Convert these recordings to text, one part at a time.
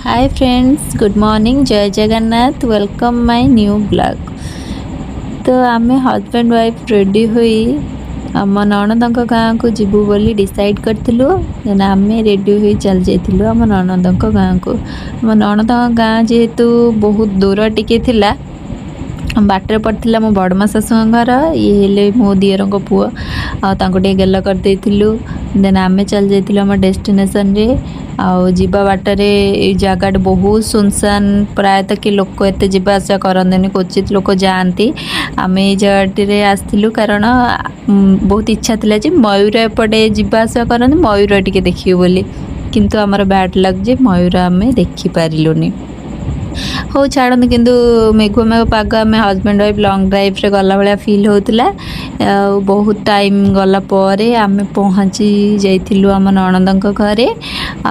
Hi friends, good morning, Jay Jagannath. Welcome my new vlog. ତ ଆମେ husband wife ready ହୋଇ ଆମ ନଣନ୍ଦଙ୍କ ଗାଁକୁ ଯିବୁ ବୋଲି ଡିସାଇଡ଼୍ କରିଥିଲୁ। ଦେନ୍ ଆମେ ରେଡ଼ି ହୋଇ ଚାଲି ଯାଇଥିଲୁ ଆମ ନଣନ୍ଦଙ୍କ ଗାଁକୁ। ଆମ ନଣନ୍ଦଙ୍କ ଗାଁ ଯେହେତୁ ବହୁତ ଦୂର ଟିକେ ଥିଲା, ବାଟରେ ପଡ଼ିଥିଲା ମୋ ବଡ଼ମା ଶାଶୁଙ୍କ ଘର। ଇଏ ହେଲେ ମୋ ଦିଅରଙ୍କ ପୁଅ ଆଉ ତାଙ୍କୁ ଟିକେ ଗେଲ କରିଦେଇଥିଲୁ। ଦେନ୍ ଆମେ ଚାଲି ଯାଇଥିଲୁ ଆମ ଡେଷ୍ଟିନେସନରେ। ଆଉ ଯିବା ବାଟରେ ଏଇ ଜାଗାଟା ବହୁତ ସୁନସାନ, ପ୍ରାୟତଃ କି ଲୋକ ଏତେ ଯିବା ଆସିବା କରନ୍ତିନି, କ୍ୱଚିତ ଲୋକ ଯାଆନ୍ତି। ଆମେ ଏଇ ଜାଗାଟିରେ ଆସିଥିଲୁ କାରଣ ବହୁତ ଇଚ୍ଛା ଥିଲା ଯେ ମୟୂର ଏପଟେ ଯିବା ଆସିବା କରନ୍ତି, ମୟୂର ଟିକେ ଦେଖିବୁ ବୋଲି। କିନ୍ତୁ ଆମର ବ୍ୟାଡ୍ ଲକ୍ ଯେ ମୟୂର ଆମେ ଦେଖିପାରିଲୁନି। ହଉ ଛାଡ଼ନ୍ତୁ, କିନ୍ତୁ ମେଘୁଆ ମେଘ ପାଗ, ଆମେ ହଜବେଣ୍ଡ ୱାଇଫ୍ ଲଙ୍ଗ୍ ଡ୍ରାଇଭ୍ରେ ଗଲା ଭଳିଆ ଫିଲ୍ ହେଉଥିଲା। ଆଉ ବହୁତ ଟାଇମ୍ ଗଲା ପରେ ଆମେ ପହଞ୍ଚି ଯାଇଥିଲୁ ଆମ ନଣନ୍ଦଙ୍କ ଘରେ।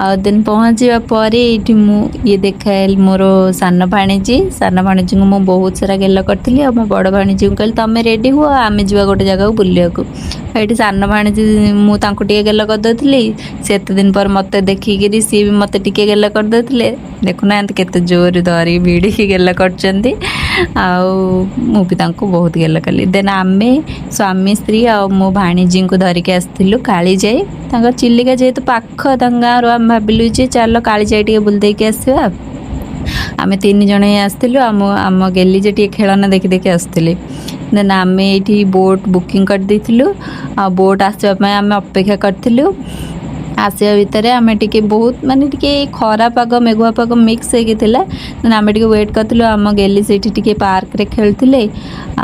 ଆଉ ଦେନ୍ ପହଞ୍ଚିବା ପରେ ଏଇଠି ମୁଁ ଇଏ ଦେଖାଇଲି ମୋର ସାନ ଭାଣିଜୀ। ସାନ ଭାଣିଜୀଙ୍କୁ ମୁଁ ବହୁତ ସାରା ଗେଲ କରିଥିଲି। ଆଉ ମୋ ବଡ଼ ଭାଣିଜୀଙ୍କୁ କହିଲି, "ତମେ ରେଡ଼ି ହୁଅ, ଆମେ ଯିବା ଗୋଟେ ଜାଗାକୁ ବୁଲିବାକୁ।" ଏଇଠି ସାନ ଭାଣିଜୀ, ମୁଁ ତାଙ୍କୁ ଟିକେ ଗେଲ କରିଦେଉଥିଲି। ସେ ଏତେ ଦିନ ପରେ ମୋତେ ଦେଖିକିରି ସିଏ ବି ମୋତେ ଟିକେ ଗେଲ କରିଦେଉଥିଲେ। ଦେଖୁନାହାନ୍ତି, କେତେ ଜୋରରେ ଧରି ଭିଡ଼ିକି ଗେଲ କରୁଛନ୍ତି। ଆଉ ମୁଁ ବି ତାଙ୍କୁ ବହୁତ ଗେଲ କଲି। ଦେନ୍ ଆମେ ସ୍ୱାମୀ ସ୍ତ୍ରୀ ଆଉ ମୋ ଭାଣିଜୀଙ୍କୁ ଧରିକି ଆସିଥିଲୁ କାଳିଜାଇ। ତାଙ୍କର ଚିଲିକା ଯେହେତୁ ପାଖ ତାଙ୍କ ଗାଁରୁ, ଆମେ ଭାବିଲୁ ଯେ ଚାଲ କାଳିଜାଇ ଟିକେ ବୁଲି ଦେଇକି ଆସିବା। ଆମେ ତିନି ଜଣ ହିଁ ଆସିଥିଲୁ। ଆମ ଗେଲି ଯେ ଟିକେ ଖେଳନା ଦେଖି ଦେଖି ଆସୁଥିଲେ। ଦେନ୍ ଆମେ ଏଇଠି ବୋଟ୍ ବୁକିଂ କରିଦେଇଥିଲୁ ଆଉ ବୋଟ୍ ଆସିବା ପାଇଁ ଆମେ ଅପେକ୍ଷା କରିଥିଲୁ। ଆସିବା ଭିତରେ ଆମେ ଟିକେ ବହୁତ ମାନେ ଟିକେ ଖରା ପାଗ, ମେଘୁଆ ପାଗ ମିକ୍ସ ହେଇକି ଥିଲା। ଦେନ୍ ଆମେ ଟିକେ ୱେଟ୍ କରିଥିଲୁ। ଆମ ଗେଲି ସେଇଠି ଟିକେ ପାର୍କରେ ଖେଳୁଥିଲେ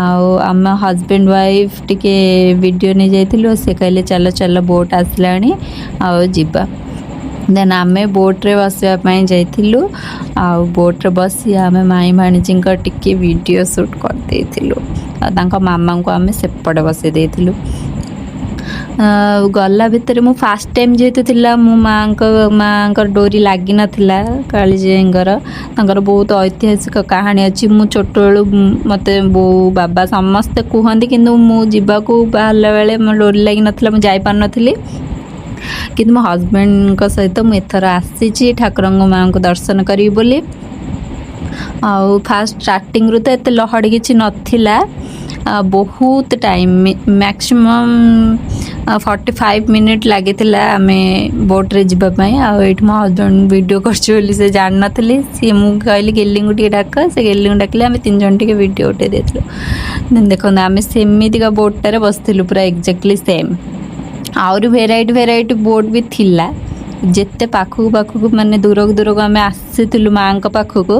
ଆଉ ଆମ ହଜବେଣ୍ଡ ୱାଇଫ୍ ଟିକେ ଭିଡ଼ିଓ ନେଇଯାଇଥିଲୁ। ସେ କହିଲେ, "ଚାଲ ଚାଲ, ବୋଟ୍ ଆସିଲାଣି ଆଉ ଯିବା।" ଦେନ୍ ଆମେ ବୋଟ୍ରେ ବସିବା ପାଇଁ ଯାଇଥିଲୁ ଆଉ ବୋଟ୍ରେ ବସି ଆମେ ମାଇଁ ଭାଣିଜୀଙ୍କ ଟିକେ ଭିଡ଼ିଓ ସୁଟ୍ କରିଦେଇଥିଲୁ ଆଉ ତାଙ୍କ ମାମାଙ୍କୁ ଆମେ ସେପଟେ ବସେଇ ଦେଇଥିଲୁ। ଆଉ ଗଲା ଭିତରେ ମୁଁ ଫାଷ୍ଟ ଟାଇମ୍ ଯେହେତୁ ଥିଲା, ମୁଁ ମାଆଙ୍କର ଡୋରି ଲାଗିନଥିଲା କାଳିଜାଇଙ୍କର। ତାଙ୍କର ବହୁତ ଐତିହାସିକ କାହାଣୀ ଅଛି। ମୁଁ ଛୋଟବେଳୁ ମୋତେ ବୋଉ, ବାବା ସମସ୍ତେ କୁହନ୍ତି, କିନ୍ତୁ ମୁଁ ଯିବାକୁ ବାହାରିଲା ବେଳେ ମୋ ଡୋରି ଲାଗିନଥିଲା, ମୁଁ ଯାଇପାରୁନଥିଲି। କିନ୍ତୁ ମୋ ହଜବେଣ୍ଡଙ୍କ ସହିତ ମୁଁ ଏଥର ଆସିଛି ଠାକୁରଙ୍କ ମାଆଙ୍କୁ ଦର୍ଶନ କରିବି ବୋଲି। ଆଉ ଫାଷ୍ଟ ଷ୍ଟାର୍ଟିଂରୁ ତ ଏତେ ଲହଡ଼ି କିଛି ନଥିଲା। ବହୁତ ଟାଇମ୍, ମ୍ୟାକ୍ସିମମ୍ 45 ମିନିଟ୍ ଲାଗିଥିଲା ଆମେ ବୋଟ୍ରେ ଯିବା ପାଇଁ। ଆଉ ଏଇଠି ମୋ ହଜବେଣ୍ଡ ଭିଡ଼ିଓ କରୁଛି ବୋଲି ସେ ଜାଣିନଥିଲି। ସିଏ, ମୁଁ କହିଲି, "ଗେଲିଙ୍କୁ ଟିକେ ଡାକ।" ସେ ଗେଲିଙ୍କୁ ଡାକିଲେ, ଆମେ ତିନି ଜଣ ଟିକେ ଭିଡ଼ିଓ ଉଠେଇ ଦେଇଥିଲୁ। ଦେନ୍ ଦେଖନ୍ତୁ, ଆମେ ସେମିତିକା ବୋଟ୍ଟାରେ ବସିଥିଲୁ, ପୁରା ଏକ୍ଜାକ୍ଟଲି ସେମ୍। ଆହୁରି ଭେରାଇଟି ଭେରାଇଟି ବୋଟ୍ ବି ଥିଲା। ଯେତେ ପାଖକୁ ପାଖକୁ, ମାନେ ଦୂରକୁ ଦୂରକୁ ଆମେ ଆସିଥିଲୁ ମାଆଙ୍କ ପାଖକୁ,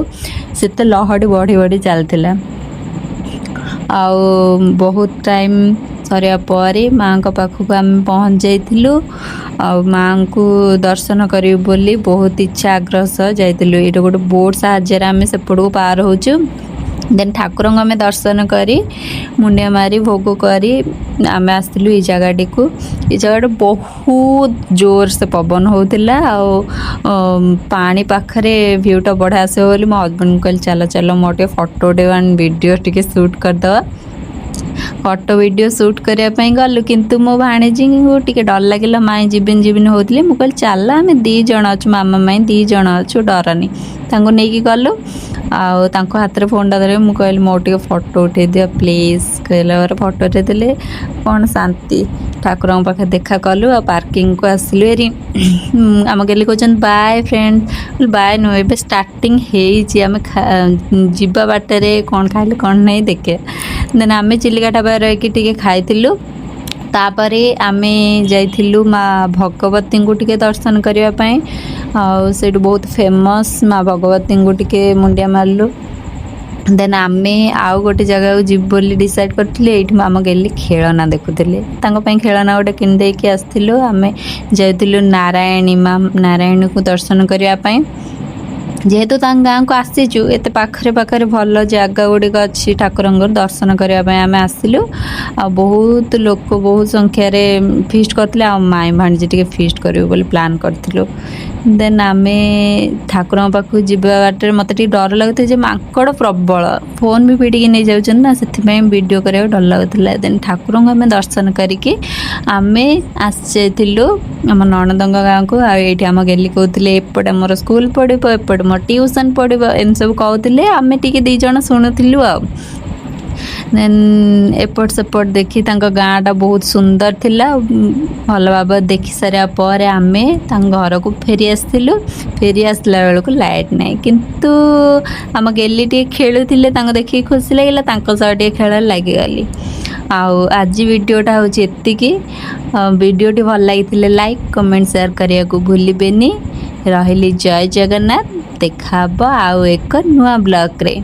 ସେତେ ଲହଡ଼ି ବଢ଼ି ବଢ଼ି ଚାଲିଥିଲା। ଆଉ ବହୁତ ଟାଇମ୍ ସରିବା ପରେ ମାଆଙ୍କ ପାଖକୁ ଆମେ ପହଞ୍ଚି ଯାଇଥିଲୁ। ଆଉ ମାଆଙ୍କୁ ଦର୍ଶନ କରିବୁ ବୋଲି ବହୁତ ଇଚ୍ଛା, ଆଗ୍ରହ ସହ ଯାଇଥିଲୁ। ଏଇଟା ଗୋଟେ ବୋଟ୍ ସାହାଯ୍ୟରେ ଆମେ ସେପଟକୁ ପାର ହେଉଛୁ। ଦେନ୍ ଠାକୁରଙ୍କୁ ଆମେ ଦର୍ଶନ କରି, ମୁଣ୍ଡିଆ ମାରି, ଭୋଗ କରି ଆମେ ଆସିଥିଲୁ ଏଇ ଜାଗାଟିକୁ। ଏଇ ଜାଗାଟା ବହୁତ ଜୋର ସେ ପବନ ହେଉଥିଲା ଆଉ ପାଣି ପାଖରେ ଭ୍ୟୁଟା ବଢ଼ିଆ ଆସିବ ବୋଲି ମୋ ହଜବେଣ୍ଡଙ୍କୁ କହିଲି, "ଚାଲ ଚାଲ, ମୋର ଟିକେ ଫଟୋ ଆଣ୍ଡ ଭିଡ଼ିଓ ଟିକେ ସୁଟ୍ କରିଦେବା।" ଫଟୋ ଭିଡ଼ିଓ ସୁଟ୍ କରିବା ପାଇଁ ଗଲୁ, କିନ୍ତୁ ମୋ ଭାଣିଜୀଙ୍କୁ ଟିକେ ଡର ଲାଗିଲା। ମାଇଁ ଯିବିନି ଯିବିନି ହେଉଥିଲେ। ମୁଁ କହିଲି, "ଚାଲ, ଆମେ ଦୁଇ ଜଣ ଅଛୁ, ମାମା ମାଇଁ ଦୁଇ ଜଣ ଅଛୁ, ଡରନି।" ତାଙ୍କୁ ନେଇକି ଗଲୁ ଆଉ ତାଙ୍କ ହାତରେ ଫୋନ୍ଟା ଧରି ମୁଁ କହିଲି, "ମୋର ଟିକେ ଫଟୋ ଉଠେଇ ଦିଅ ପ୍ଲିଜ୍।" କହିଲା ପରେ ଫଟୋ ଉଠେଇଦେଲେ। କ'ଣ ଶାନ୍ତି! ଠାକୁରଙ୍କ ପାଖରେ ଦେଖା କଲୁ ଆଉ ପାର୍କିଂକୁ ଆସିଲୁ ହେରି। ଆମ ଗେଲି କହୁଛନ୍ତି, "ବାଏ ଫ୍ରେଣ୍ଡ।" ବାଏ ନୁହେଁ, ଏବେ ଷ୍ଟାର୍ଟିଂ ହେଇଛି। ଆମେ ଯିବା ବାଟରେ କ'ଣ ଖାଇଲେ କ'ଣ ନାହିଁ ଦେଖିବା। ଦେନ୍ ଆମେ ଚିଲିକା ଢାବାରେ ରହିକି ଟିକେ ଖାଇଥିଲୁ। ତାପରେ ଆମେ ଯାଇଥିଲୁ ମା ଭଗବତୀଙ୍କୁ ଟିକେ ଦର୍ଶନ କରିବା ପାଇଁ। ଆଉ ସେଇଠୁ ବହୁତ ଫେମସ୍ ମା ଭଗବତୀଙ୍କୁ ଟିକେ ମୁଣ୍ଡିଆ ମାରିଲୁ। ଦେନ୍ ଆମେ ଆଉ ଗୋଟେ ଜାଗାକୁ ଯିବୁ ବୋଲି ଡିସାଇଡ଼୍ କରିଥିଲୁ। ଏଇଠି ଆମ ଗେଲି ଖେଳନା ଦେଖୁଥିଲେ, ତାଙ୍କ ପାଇଁ ଖେଳନା ଗୋଟେ କିଣିଦେଇକି ଆସିଥିଲୁ। ଆମେ ଯାଇଥିଲୁ ନାରାୟଣୀ, ମା ନାରାୟଣୀକୁ ଦର୍ଶନ କରିବା ପାଇଁ। ଯେହେତୁ ତାଙ୍କ ଗାଁକୁ ଆସିଛୁ, ଏତେ ପାଖରେ ପାଖରେ ଭଲ ଜାଗା ଗୁଡ଼ିକ ଅଛି, ଠାକୁରଙ୍କର ଦର୍ଶନ କରିବା ପାଇଁ ଆମେ ଆସିଲୁ। ଆଉ ବହୁତ ଲୋକ ବହୁତ ସଂଖ୍ୟାରେ ଫିଷ୍ଟ କରିଥିଲେ ଆଉ ମାଇଁ ଭାଣିଜୀ ଟିକେ ଫିଷ୍ଟ କରିବୁ ବୋଲି ପ୍ଲାନ୍ କରିଥିଲୁ। ଦେନ୍ ଆମେ ଠାକୁରଙ୍କ ପାଖକୁ ଯିବା ବାଟରେ ମୋତେ ଟିକେ ଡର ଲାଗୁଥିଲା ଯେ ମାଙ୍କଡ଼ ପ୍ରବଳ, ଫୋନ୍ ବି ଭିଡ଼ିକି ନେଇଯାଉଛନ୍ତି ନା, ସେଥିପାଇଁ ଭିଡ଼ିଓ କରିବାକୁ ଡର ଲାଗୁଥିଲା। ଦେନ୍ ଠାକୁରଙ୍କୁ ଆମେ ଦର୍ଶନ କରିକି ଆମେ ଆସିଯାଇଥିଲୁ ଆମ ନଣନ୍ଦଙ୍କ ଗାଁକୁ। ଆଉ ଏଇଠି ଆମ ଗେଲି କହୁଥିଲେ, ଏପଟେ ମୋର ସ୍କୁଲ ପଡ଼ିବ, ଏପଟେ ମୋର ଟିଉସନ୍ ପଡ଼ିବ, ଏମିତି ସବୁ କହୁଥିଲେ। ଆମେ ଟିକେ ଦୁଇ ଜଣ ଶୁଣୁଥିଲୁ। ଆଉ ଦେନ୍ ଏପଟ ସେପଟ ଦେଖି ତାଙ୍କ ଗାଁଟା ବହୁତ ସୁନ୍ଦର ଥିଲା। ଭଲ ଭାବରେ ଦେଖି ସାରିବା ପରେ ଆମେ ତାଙ୍କ ଘରକୁ ଫେରି ଆସିଥିଲୁ। ଫେରି ଆସିଲା ବେଳକୁ ଲାଇଟ୍ ନାହିଁ, କିନ୍ତୁ ଆମ ଗେଲି ଟିକେ ଖେଳୁଥିଲେ। ତାଙ୍କୁ ଦେଖିକି ଖୁସି ଲାଗିଲା, ତାଙ୍କ ସହ ଟିକେ ଖେଳରେ ଲାଗିଗଲି। ଆଉ ଆଜି ଭିଡ଼ିଓଟା ହେଉଛି ଏତିକି। ଭିଡ଼ିଓଟି ଭଲ ଲାଗିଥିଲେ ଲାଇକ୍, କମେଣ୍ଟ, ସେୟାର କରିବାକୁ ଭୁଲିବେନି। ରହିଲି, ଜୟ ଜଗନ୍ନାଥ। ଦେଖା ହେବ ଆଉ ଏକ ନୂଆ ବ୍ଲଗ୍ରେ।